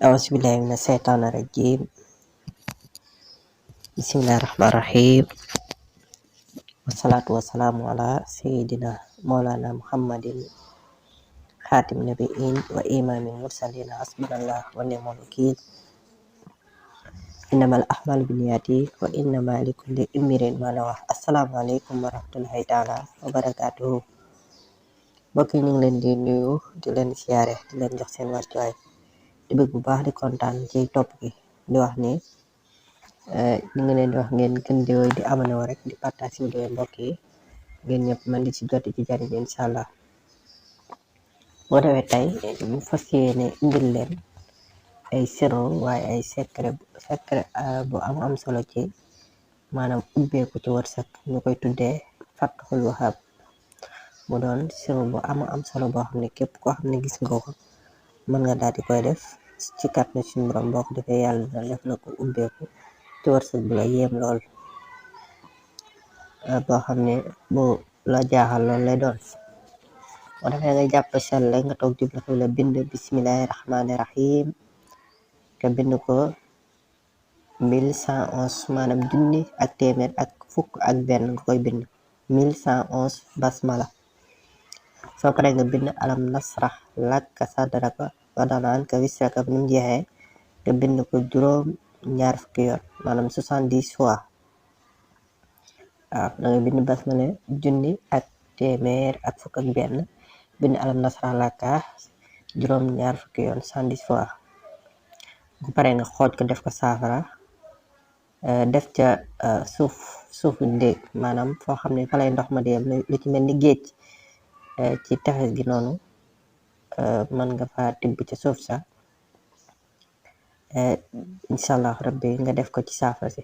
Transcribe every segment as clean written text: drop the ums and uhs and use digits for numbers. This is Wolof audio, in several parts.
أعوذ بالله من الشيطان الرجيم. بسم الله الرحمن الرحيم. والصلاة والسلام على سيدنا مولانا محمد خاتم النبيين وإمام المرسلين. حسبنا الله ونعم الوكيل. إنما الأعمال بالنيات وإنما لكل امرئ ما نوى. السلام عليكم ورحمة الله تعالى وبركاته. mbokk yi ñu ngi leen di nuyu di leen siyaare di leen jox seen wàccuwaay di bëgg bu baax di kontaan ci topp gi di wax ni ñu ngi leen di wax ngeen gën di woy di abonné wu rek di partage vidéo mbokk yi ngeen ñëpp man di ci jot ci jariñ incha allah. boo defee tey ñu fas yéene indil leen ay sirru waaye ay secret bu am solo ci maanaam ubbeeku ci wërsëg ñu koy tuddee Fathul Wahab. mu doon sirru bu am solo boo xam ne képp koo xam ne gis nga ko mën nga daal di koy def ci kàttanu suñu borom. boo ko defee yàlla dina def na ko ubbeeku ci wërsëg bu la yéem lool, boo xam ne bu la jaaxal lool lay doon. boo defee nga jàpp sell nga toog jublu xibla bind bismillahi rahmaani rahim nga bind ko 1111 maanaam junni ak téeméer ak fukk ak benn nga koy bind 1111 basmala. soo paree nga bind alam nasrah laka sadraka wa wada'na anka wisraka ni mu jeexee nga bind ko juróom ñaar fukki yoon maanaam 70 fois. waaw da nga bind basmala junni ak téeméer ak fukk ak benn bind alam nasrah laka juróom ñaar fukki yoon 70 fois. bu paree nga xooj ko def ko saafara, def ca suufu ndéeg maanaam foo xam ne fa lay ndox ma di yem lu ci mel ni géej, ci tefes gi noonu mën nga fa tibb ca suuf sa. incha allah rabbi nga def ko ci saafara si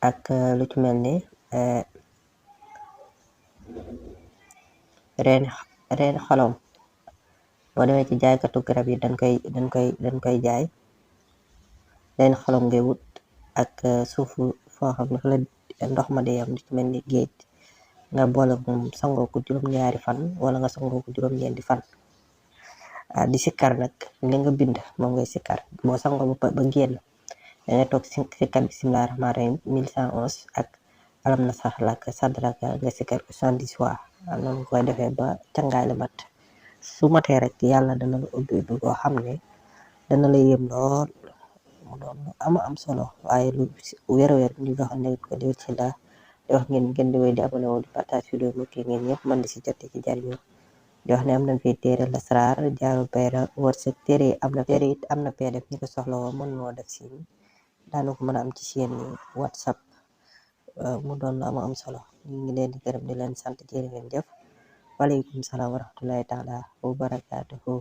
ak lu ci mel ni reeni xolom. boo demee ci jaaykatu garab yi dañ koy jaay. reeni xolom ngay wut ak suufu foo xam ne fa la ndox ma di yem lu ci mel ni géej, nga boole moom sangoo ko juróom-ñaari fan wala nga sangoo ko juróom-ñeenti fan. di sikkar nag li nga bind moom ngay sikkar boo sangoo ba génn da ngay toog sikkar bismillahi rahmaani rahim 1111 ak alam nasrah laka sadraka nga sikkar ko 70 fois. noonu nga koy defee ba cangaay la mat. su matee rek yàlla dana la ubbi bu boo xam ne dana la yéem lool. mu doon lu am solo waaye lu wér ñu nga xam ne ko di ci la di wax ngeen gën di wéy di abonné wu di partage vidéo mbokk yi ngeen ñëpp man di si jot ci jariñu. di wax ne am nañ fi téere lasraar jaaru bayra wërsëg téere yi am na PDF ñi ko soxla woo mën moo def si daana ko mën a am ci seen WhatsApp. mu doon lu am solo ñu ngi leen di gërëm di leen sant jërë ngeen jëf. waaleykum salaam wa rahmatullahi taala wa barakaatuhu.